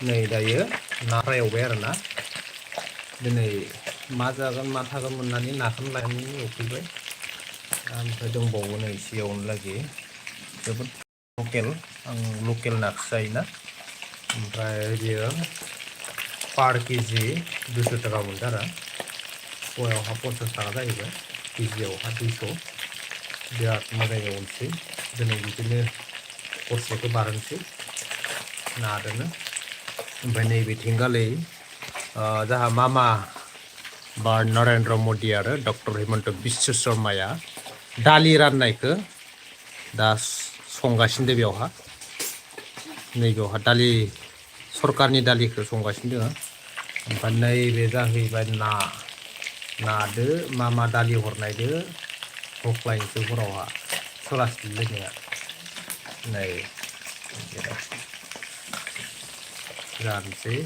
नै दायो नाफ्रा एवबाय आरो ना दिनै मा जागोन मा थागोन मोननानै नाखौनो लायनानै एवफैबाय ओमफ्राय दंबावो नै एसे एवनो लागि जोबोद आं लकेल नाखौ जायोना ओमफ्राय बियो पार केजि 200 टाका मोनदों आरो फवायावहा 50 टाका जाहैबाय केजियावहा 200 बिराद मोजां एवनोसै दिनै बिदिनो हरसेखौ बारहोनोसै नादोनो ओमफ्राय नैबेथिं गालै जाहा मामा बा नरेन्द्र मदि आरो डक्टर हिमन्त बिश्व शर्माया दालि राननायखौ दा संगासिनो बेयावहा नैबेयावहा दालि सरकारनि दालिखौ संगासिनो दङ ओमफ्राय नैबे जाहैबाय नादो मामा दालि हरनायदो हख्लायनोसै हरावहा सलासलि लोंनाया नै जानोसै